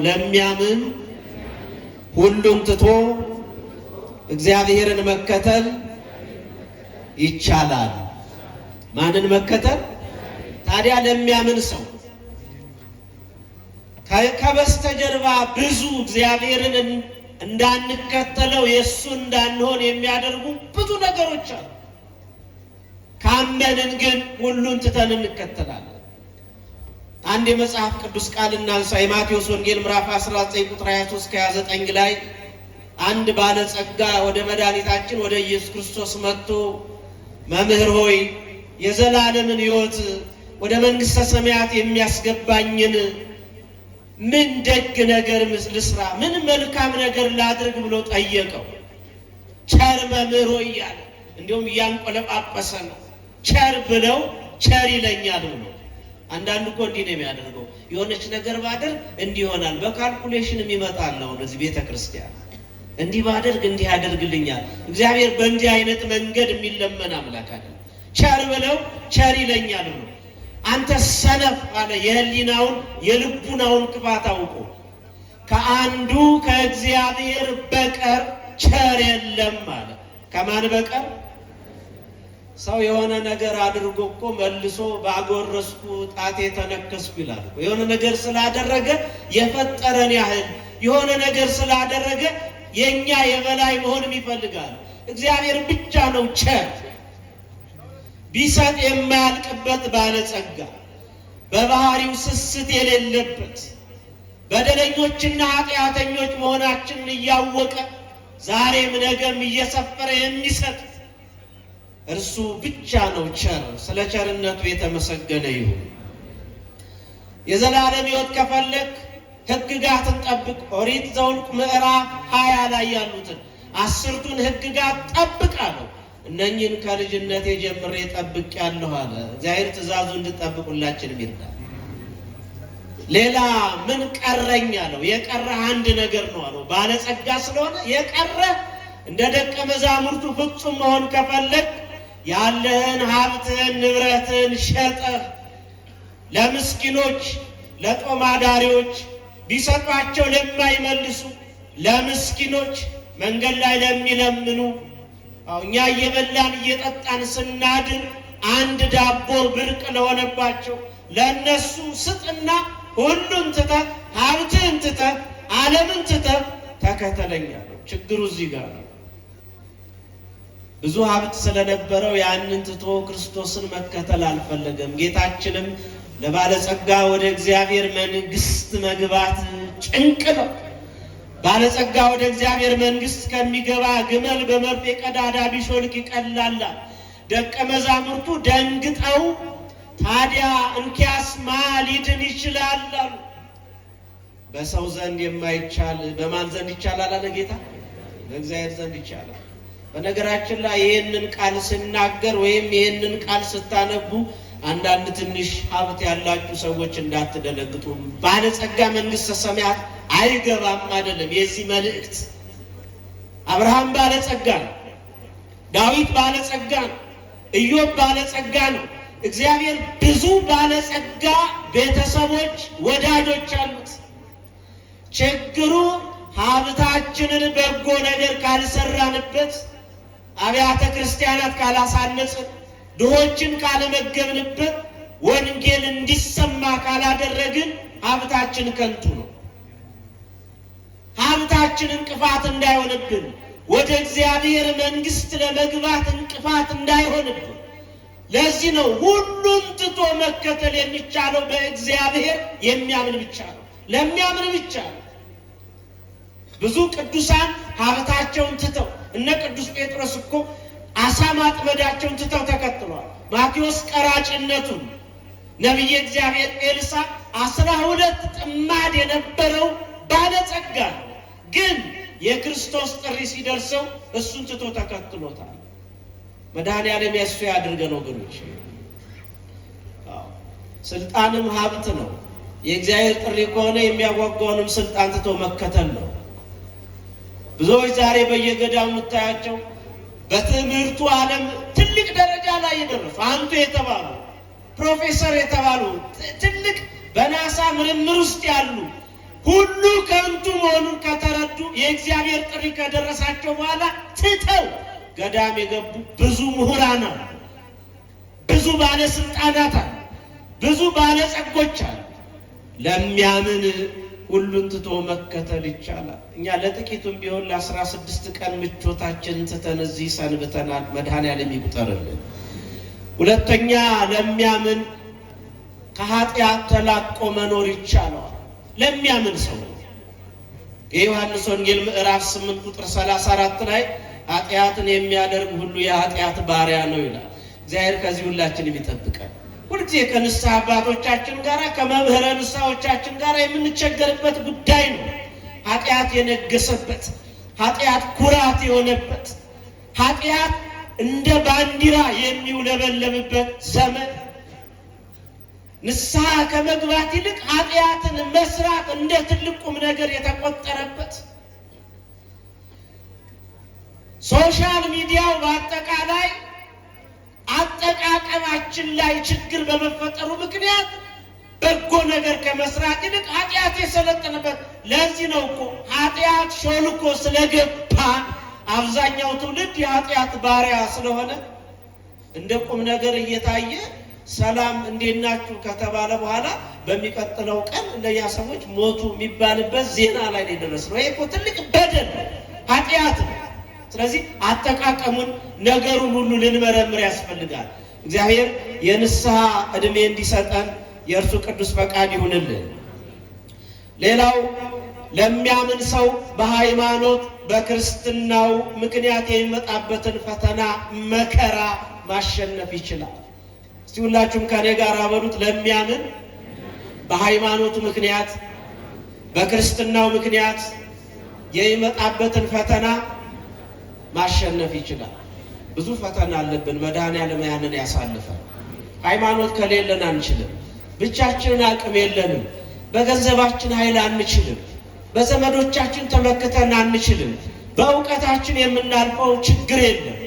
ለሚያምን ሁሉን ትቶ እግዚአብሔርን መከተል ይቻላል። ማንን መከተል? ታዲያ ለሚያምን ሰው ከበስተጀርባ ብዙ እግዚአብሔርን እንዳንከተለው የእሱ እንዳንሆን የሚያደርጉ ብዙ ነገሮች አሉ። ካመንን ግን ሁሉን ትተን እንከተላለን። አንድ የመጽሐፍ ቅዱስ ቃል እናንሳ። የማቴዎስ ወንጌል ምዕራፍ 19 ቁጥር 23 ከ29 ላይ አንድ ባለጸጋ ወደ መድኃኒታችን ወደ ኢየሱስ ክርስቶስ መጥቶ መምህር ሆይ፣ የዘላለምን ሕይወት ወደ መንግሥተ ሰማያት የሚያስገባኝን ምን ደግ ነገር ልስራ፣ ምን መልካም ነገር ላድርግ ብሎ ጠየቀው። ቸር መምህር ሆይ እያለ እንዲሁም እያንቆለጳጰሰ ነው። ቸር ብለው ቸር ይለኛል ብሎ። አንዳንዱ እኮ እንዲህ ነው የሚያደርገው። የሆነች ነገር ባደርግ እንዲህ ይሆናል። በ calculation ይመጣል። አሁን እዚህ ቤተ ክርስቲያን እንዲህ ባደርግ እንዲህ ያደርግልኛል። እግዚአብሔር በእንዲህ አይነት መንገድ የሚለመን አምላክ አይደለም። ቸር ብለው ቸር ይለኛል ብሎ፣ አንተ ሰነፍ አለ። የህሊናውን የልቡናውን ክፋት አውቆ ከአንዱ ከእግዚአብሔር በቀር ቸር የለም አለ። ከማን በቀር? ሰው የሆነ ነገር አድርጎ እኮ መልሶ ባጎረስኩ ጣቴ ተነከስኩ ይላል። የሆነ ነገር ስላደረገ የፈጠረን ያህል፣ የሆነ ነገር ስላደረገ የኛ የበላይ መሆንም ይፈልጋል። እግዚአብሔር ብቻ ነው ቸር፣ ቢሰጥ የማያልቅበት ባለጸጋ፣ በባህሪው ስስት የሌለበት፣ በደለኞችና ኃጢአተኞች መሆናችንን እያወቀ ዛሬም ነገም እየሰፈረ የሚሰጥ እርሱ ብቻ ነው ቸር። ስለ ቸርነቱ የተመሰገነ ይሁን። የዘላለም ሕይወት ከፈለክ ሕግጋትን ጠብቅ። ኦሪት ዘኍልቍ ምዕራፍ 20 ላይ ያሉትን አስርቱን ሕግጋት ጠብቅ አለው። እነኝህን ከልጅነቴ ጀምሬ ጠብቄአለሁ አለ። እግዚአብሔር ትእዛዙ እንድጠብቅ ሁላችንም ይርዳል። ሌላ ምን ቀረኝ አለው። የቀረህ አንድ ነገር ነው አለው። ባለጸጋ ስለሆነ የቀረ እንደ ደቀ መዛሙርቱ ፍጹም መሆን ከፈለግ ያለህን ሀብትህን ንብረትህን ሸጠህ ለምስኪኖች፣ ለጦም አዳሪዎች፣ ቢሰጧቸው ለማይመልሱ ለምስኪኖች፣ መንገድ ላይ ለሚለምኑ፣ እኛ እየበላን እየጠጣን ስናድር አንድ ዳቦ ብርቅ ለሆነባቸው ለእነሱ ስጥና ሁሉን ትተህ፣ ሀብትህን ትተህ፣ ዓለምን ትተህ ተከተለኝ አለው። ችግሩ እዚህ ጋር ነው። ብዙ ሀብት ስለነበረው ያንን ትቶ ክርስቶስን መከተል አልፈለገም። ጌታችንም ለባለጸጋ ወደ እግዚአብሔር መንግሥት መግባት ጭንቅ ነው። ባለጸጋ ወደ እግዚአብሔር መንግሥት ከሚገባ ግመል በመርፌ ቀዳዳ ቢሾልክ ይቀላል። ደቀ መዛሙርቱ ደንግጠው ታዲያ እንኪያስ ማ ሊድን ይችላል አሉ። በሰው ዘንድ የማይቻል በማን ዘንድ ይቻላል አለ ጌታ? በእግዚአብሔር ዘንድ ይቻላል። በነገራችን ላይ ይህንን ቃል ስናገር ወይም ይህንን ቃል ስታነቡ አንዳንድ ትንሽ ሀብት ያላችሁ ሰዎች እንዳትደነግጡ። ባለጸጋ መንግሥተ ሰማያት አይገባም አይደለም የዚህ መልእክት። አብርሃም ባለጸጋ ነው። ዳዊት ባለጸጋ ነው። ኢዮብ ባለጸጋ ነው። እግዚአብሔር ብዙ ባለጸጋ ቤተሰቦች፣ ወዳጆች አሉት። ችግሩ ሀብታችንን በጎ ነገር ካልሰራንበት፣ አብያተ ክርስቲያናት ካላሳነጽን፣ ድሆችን ካለመገብንበት፣ ወንጌል እንዲሰማ ካላደረግን ሀብታችን ከንቱ ነው። ሀብታችን እንቅፋት እንዳይሆንብን፣ ወደ እግዚአብሔር መንግሥት ለመግባት እንቅፋት እንዳይሆንብን። ለዚህ ነው ሁሉን ትቶ መከተል የሚቻለው በእግዚአብሔር የሚያምን ብቻ ነው። ለሚያምን ብቻ ነው። ብዙ ቅዱሳን ሀብታቸውን ትተው፣ እነ ቅዱስ ጴጥሮስ እኮ አሳ ማጥመዳቸውን ትተው ተከትለዋል። ማቴዎስ ቀራጭነቱን፣ ነቢየ እግዚአብሔር ኤልሳዕ 12 ጥማድ የነበረው ባለጸጋ ነው። ግን የክርስቶስ ጥሪ ሲደርሰው እሱን ትቶ ተከትሎታል። መድኃኔዓለም የእሱ ያድርገን ወገኖች። ስልጣንም ሀብት ነው። የእግዚአብሔር ጥሪ ከሆነ የሚያጓጓውንም ስልጣን ትቶ መከተል ነው። ብዙዎች ዛሬ በየገዳሙ የምታያቸው በትምህርቱ ዓለም ትልቅ ደረጃ ላይ የደረሱ፣ አንቱ የተባሉ፣ ፕሮፌሰር የተባሉ፣ ትልቅ በናሳ ምርምር ውስጥ ያሉ ሁሉ ከንቱ መሆኑን ከተረዱ የእግዚአብሔር ጥሪ ከደረሳቸው በኋላ ትተው ገዳም የገቡ ብዙ ምሁራን አሉ፣ ብዙ ባለስልጣናት አሉ፣ ብዙ ባለጸጎች አሉ። ለሚያምን ሁሉን ትቶ መከተል ይቻላል። እኛ ለጥቂቱም ቢሆን ለ16 ቀን ምቾታችንን ትተን እዚህ ሰንብተናል። መድኃኔዓለም ይቁጠርልን። ሁለተኛ ለሚያምን ከኃጢአት ተላቆ መኖር ይቻለዋል። ለሚያምን ሰው ነው። የዮሐንስ ወንጌል ምዕራፍ 8 ቁጥር 34 ላይ ኃጢአትን የሚያደርግ ሁሉ የኃጢአት ባሪያ ነው ይላል። እግዚአብሔር ከዚህ ሁላችንም ይጠብቃል። ሁልጊዜ ከንስሐ አባቶቻችን ጋር ከመምህረ ንስሐዎቻችን ጋር የምንቸገርበት ጉዳይ ነው። ኃጢአት የነገሰበት፣ ኃጢአት ኩራት የሆነበት፣ ኃጢአት እንደ ባንዲራ የሚውለበለብበት ዘመን፣ ንስሐ ከመግባት ይልቅ ኃጢአትን መስራት እንደ ትልቅ ቁም ነገር የተቆጠረበት፣ social media ው በአጠቃላይ አጠቃቀማችን ላይ ችግር በመፈጠሩ ምክንያት በጎ ነገር ከመስራት ይልቅ ኃጢአት የሰለጠነበት። ለዚህ ነው እኮ ኃጢአት ሾልኮ ስለገባ አብዛኛው ትውልድ የኃጢአት ባሪያ ስለሆነ እንደ ቁም ነገር እየታየ ሰላም እንዴት ናችሁ ከተባለ በኋላ በሚቀጥለው ቀን እነኛ ሰዎች ሞቱ የሚባልበት ዜና ላይ ነው የደረስነው። ይሄ እኮ ትልቅ በደል ኃጢአት ነው። ስለዚህ አጠቃቀሙን ነገሩን ሁሉ ልንመረምር ያስፈልጋል። እግዚአብሔር የንስሐ ዕድሜ እንዲሰጠን የእርሱ ቅዱስ ፈቃድ ይሁንልን። ሌላው ለሚያምን ሰው በሃይማኖት በክርስትናው ምክንያት የሚመጣበትን ፈተና መከራ ማሸነፍ ይችላል። እስቲ ሁላችሁም ከኔ ጋር በሉት። ለሚያምን በሃይማኖቱ ምክንያት በክርስትናው ምክንያት የሚመጣበትን ፈተና ማሸነፍ ይችላል። ብዙ ፈተና አለብን። መድኃኔዓለም ያንን ያሳልፋል። ሃይማኖት ከሌለን አንችልም። ብቻችንን አቅም የለንም። በገንዘባችን ኃይል አንችልም። በዘመዶቻችን ተመክተን አንችልም። በእውቀታችን የምናልፈው ችግር የለም።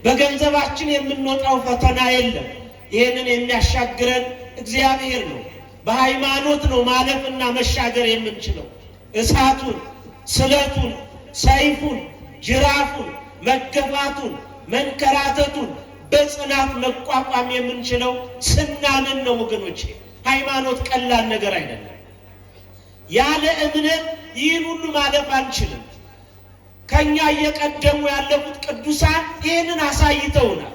በገንዘባችን የምንወጣው ፈተና የለም። ይህንን የሚያሻግረን እግዚአብሔር ነው። በሃይማኖት ነው ማለፍና መሻገር የምንችለው። እሳቱን፣ ስለቱን፣ ሰይፉን፣ ጅራፉን፣ መገፋቱን፣ መንከራተቱን በጽናት መቋቋም የምንችለው ስናምን ነው ወገኖቼ። ሃይማኖት ቀላል ነገር አይደለም። ያለ እምነት ይህን ሁሉ ማለፍ አንችልም። ከኛ እየቀደሙ ያለፉት ቅዱሳን ይህንን አሳይተውናል።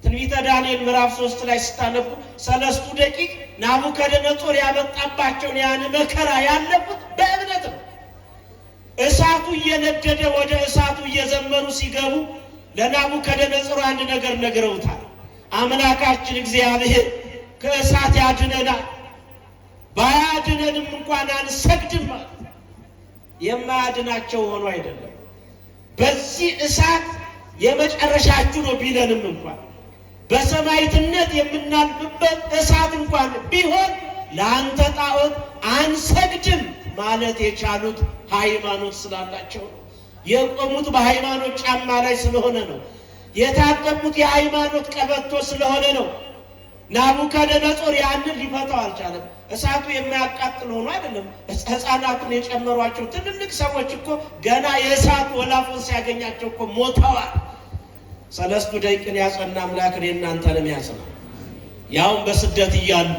ትንቢተ ዳንኤል ምዕራፍ 3 ላይ ስታነቡ ሰለስቱ ደቂቅ ናቡከደነጾር ያመጣባቸውን ያን መከራ ያለፉት በእምነት ነው። እሳቱ እየነደደ ወደ እሳቱ እየዘመሩ ሲገቡ ለናቡከደነጾር አንድ ነገር ነግረውታል። አምላካችን እግዚአብሔር ከእሳት ያድነናል፣ ባያድነንም እንኳን አንሰግድም። የማያድናቸው ሆኖ አይደለም፣ በዚህ እሳት የመጨረሻችሁ ነው ቢለንም እንኳን በሰማዕትነት የምናልፍበት እሳት እንኳን ቢሆን ለአንተ ጣዖት አንሰግድም ማለት የቻሉት ሃይማኖት ስላላቸው ነው። የቆሙት በሃይማኖት ጫማ ላይ ስለሆነ ነው። የታጠቁት የሃይማኖት ቀበቶ ስለሆነ ነው። ናቡከደነጾር ያንን ሊፈታው አልቻለም። እሳቱ የማያቃጥል ሆኖ አይደለም። ሕፃናቱን የጨመሯቸው ትልልቅ ሰዎች እኮ ገና የእሳቱ ወላፈን ሲያገኛቸው እኮ ሞተዋል። ሰለስቱ ደቂቅን ያጸና አምላክ እናንተንም ያጽና። ያውም በስደት እያሉ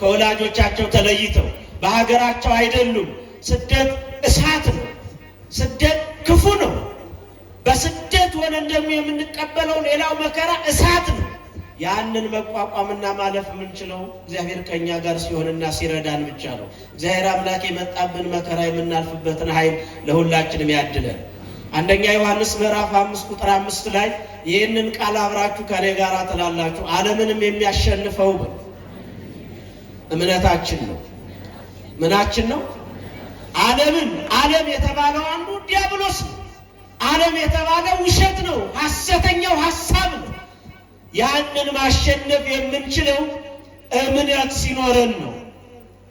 ከወላጆቻቸው ተለይተው በሀገራቸው አይደሉም። ስደት እሳት ነው። ስደት ክፉ ነው። በስደት ሆነን ደግሞ የምንቀበለው ሌላው መከራ እሳት ነው። ያንን መቋቋምና ማለፍ የምንችለው እግዚአብሔር ከኛ ጋር ሲሆንና ሲረዳን ብቻ ነው። እግዚአብሔር አምላክ የመጣብን መከራ የምናልፍበትን ኃይል ለሁላችንም ያድለን። አንደኛ ዮሐንስ ምዕራፍ 5 ቁጥር 5 ላይ ይህንን ቃል አብራችሁ ከኔ ጋር ትላላችሁ፣ ዓለምንም የሚያሸንፈው እምነታችን ነው። ምናችን ነው? ዓለምን። ዓለም የተባለው አንዱ ዲያብሎስ ነው። ዓለም የተባለው ውሸት ነው፣ ሐሰተኛው ሐሳብ ነው። ያንን ማሸነፍ የምንችለው እምነት ሲኖረን ነው።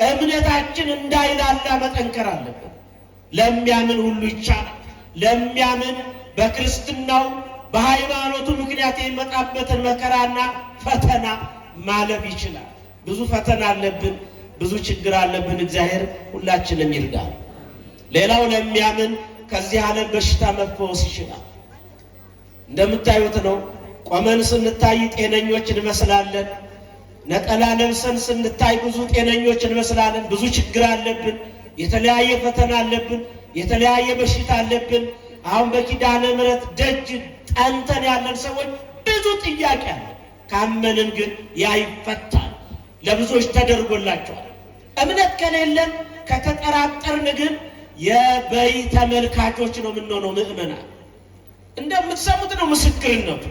እምነታችን እንዳይላላ መጠንከር አለብን። ለሚያምን ሁሉ ይቻላል። ለሚያምን በክርስትናው በሃይማኖቱ ምክንያት የሚመጣበትን መከራና ፈተና ማለፍ ይችላል። ብዙ ፈተና አለብን፣ ብዙ ችግር አለብን። እግዚአብሔር ሁላችንም ይርዳል። ሌላው ለሚያምን ከዚህ ዓለም በሽታ መፈወስ ይችላል። እንደምታዩት ነው። ቆመን ስንታይ ጤነኞች እንመስላለን። ነጠላ ለብሰን ስንታይ ብዙ ጤነኞች እንመስላለን። ብዙ ችግር አለብን። የተለያየ ፈተና አለብን። የተለያየ በሽታ አለብን። አሁን በኪዳነ ምሕረት ደጅ ጠንተን ያለን ሰዎች ብዙ ጥያቄ አለ። ካመንን ግን ያ ይፈታል። ለብዙዎች ተደርጎላቸዋል። እምነት ከሌለን ከተጠራጠርን ግን የበይ ተመልካቾች ነው የምንሆነው። ምእመናን እንደምትሰሙት ነው ምስክርነቱ።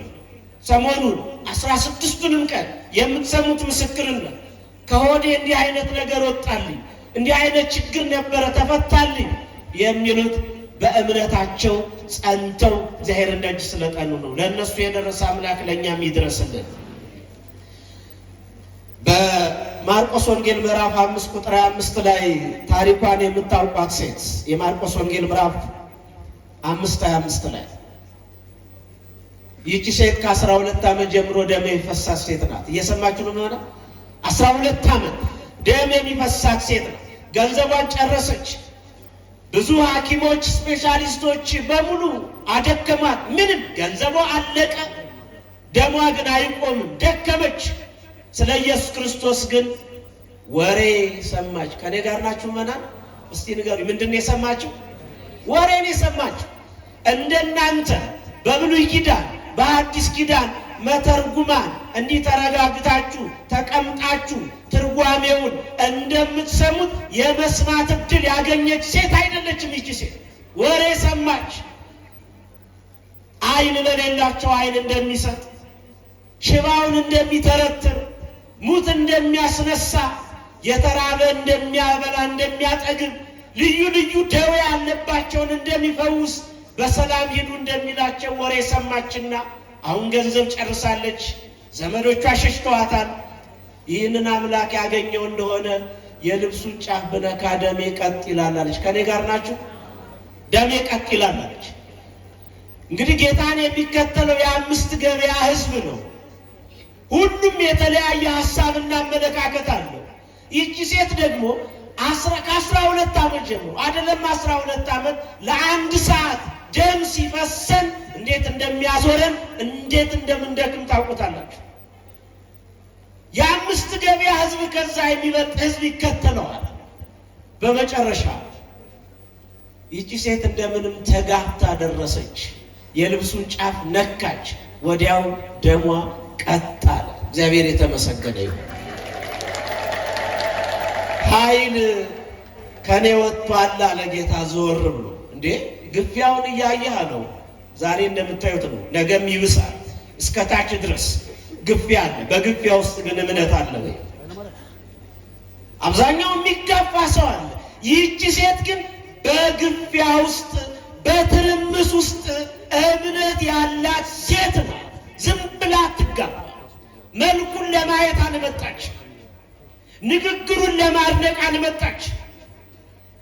ሰሞኑን 16ቱንም ቀን የምትሰሙት ምስክርነት ከሆዴ እንዲህ አይነት ነገር ወጣልኝ፣ እንዲህ አይነት ችግር ነበረ ተፈታልኝ የሚሉት በእምነታቸው ጸንተው እግዚአብሔርን ደጅ ስለጠኑ ነው። ለእነሱ የደረሰ አምላክ ለእኛም ይድረስልን። በማርቆስ ወንጌል ምዕራፍ 5 ቁጥር 25 ላይ ታሪኳን የምታውቋት ሴት የማርቆስ ወንጌል ምዕራፍ 5 25 ላይ ይህቺ ሴት ከ12 ዓመት ጀምሮ ደም የሚፈሳት ሴት ናት። እየሰማችሁ ነው ማለት 12 ዓመት ደም የሚፈሳት ሴት ናት። ገንዘቧን ጨረሰች። ብዙ ሐኪሞች ስፔሻሊስቶች በሙሉ አደከሟት። ምንም ገንዘቧ አለቀ፣ ደሟ ግን አይቆምም። ደከመች። ስለ ኢየሱስ ክርስቶስ ግን ወሬ ሰማች። ከኔ ጋር ናችሁ መናን? እስቲ ንገሩ፣ ምንድን ነው የሰማችሁ? ወሬን የሰማችሁ። እንደናንተ በብሉይ ኪዳን በአዲስ ኪዳን መተርጉማን እንዲህ ተረጋግታችሁ ተቀምጣችሁ ትርጓሜውን እንደምትሰሙት የመስማት እድል ያገኘች ሴት አይደለችም። ይቺ ሴት ወሬ ሰማች። ዓይን ለሌላቸው ዓይን እንደሚሰጥ፣ ሽባውን እንደሚተረትር፣ ሙት እንደሚያስነሳ፣ የተራበ እንደሚያበላ እንደሚያጠግብ፣ ልዩ ልዩ ደዌ ያለባቸውን እንደሚፈውስ፣ በሰላም ሂዱ እንደሚላቸው ወሬ ሰማችና አሁን ገንዘብ ጨርሳለች። ዘመዶቿ ሸሽተዋታል። ይህንን አምላክ ያገኘው እንደሆነ የልብሱን ጫፍ ብነካ ደሜ ቀጥ ይላል አለች። ከኔ ጋር ናችሁ? ደሜ ቀጥ ይላል አለች። እንግዲህ ጌታን የሚከተለው የአምስት ገበያ ሕዝብ ነው። ሁሉም የተለያየ ሀሳብና አመለካከት አለው። ይህቺ ሴት ደግሞ ከ12 ዓመት ጀምሮ አይደለም 12 ዓመት ለአንድ ሰዓት ደም ሲፈሰን እንዴት እንደሚያዞረን እንዴት እንደምንደክም ታውቁታላችሁ። የአምስት ገበያ ሕዝብ ከዛ የሚበልጥ ሕዝብ ይከተለዋል። በመጨረሻ ይቺ ሴት እንደምንም ተጋፍታ ደረሰች። የልብሱን ጫፍ ነካች። ወዲያው ደሟ ቀጥ አለ። እግዚአብሔር የተመሰገነ ይሁን። ኃይል ከኔ ወጥቷል አለ ጌታ ዞር ብሎ። እንዴ ግፊያውን እያየህ አለው። ዛሬ እንደምታዩት ነው፣ ነገም ይብሳል። እስከ ታች ድረስ ግፊያ አለ። በግፊያ ውስጥ ግን እምነት አለ ወይ? አብዛኛው የሚጋፋ ሰው አለ። ይህቺ ሴት ግን በግፊያ ውስጥ በትርምስ ውስጥ እምነት ያላት ሴት ነው። ዝም ብላ አትጋፋ። መልኩን ለማየት አልመጣች። ንግግሩን ለማድነቅ አልመጣች።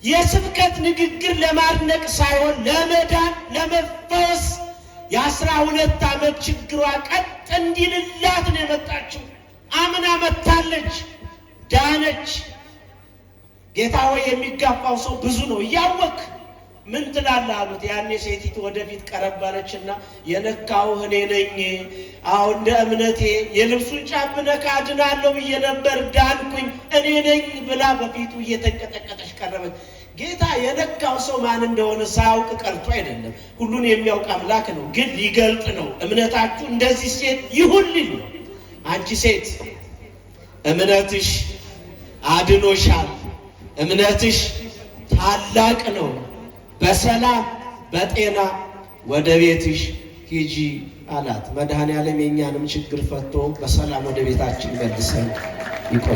የስብከት ንግግር ለማድነቅ ሳይሆን ለመዳን ለመፈወስ የ12 ዓመት ችግሯ ቀጥ እንዲልላት ነው የመጣችው። አምና መታለች፣ ዳነች። ጌታ ሆይ የሚጋፋው ሰው ብዙ ነው እያወክ ምን ትላለህ አሉት። ያኔ ሴቲቱ ወደፊት ቀረብ አለችና የነካሁህ እኔ ነኝ። አዎ እንደ እምነቴ የልብሱን ጫፍ ብነካ ድናለሁ ብዬ ነበር፣ ዳንኩኝ፣ እኔ ነኝ ብላ በፊቱ እየተንቀጠቀጠች ቀረበች። ጌታ የነካው ሰው ማን እንደሆነ ሳያውቅ ቀርቶ አይደለም፣ ሁሉን የሚያውቅ አምላክ ነው። ግን ሊገልጥ ነው። እምነታችሁ እንደዚህ ሴት ይሁን ሊል ነው። አንቺ ሴት እምነትሽ አድኖሻል፣ እምነትሽ ታላቅ ነው፣ በሰላም በጤና ወደ ቤትሽ ሂጂ አላት። መድኃኔዓለም የእኛንም ችግር ፈቶ በሰላም ወደ ቤታችን መልሰን ይቆይ።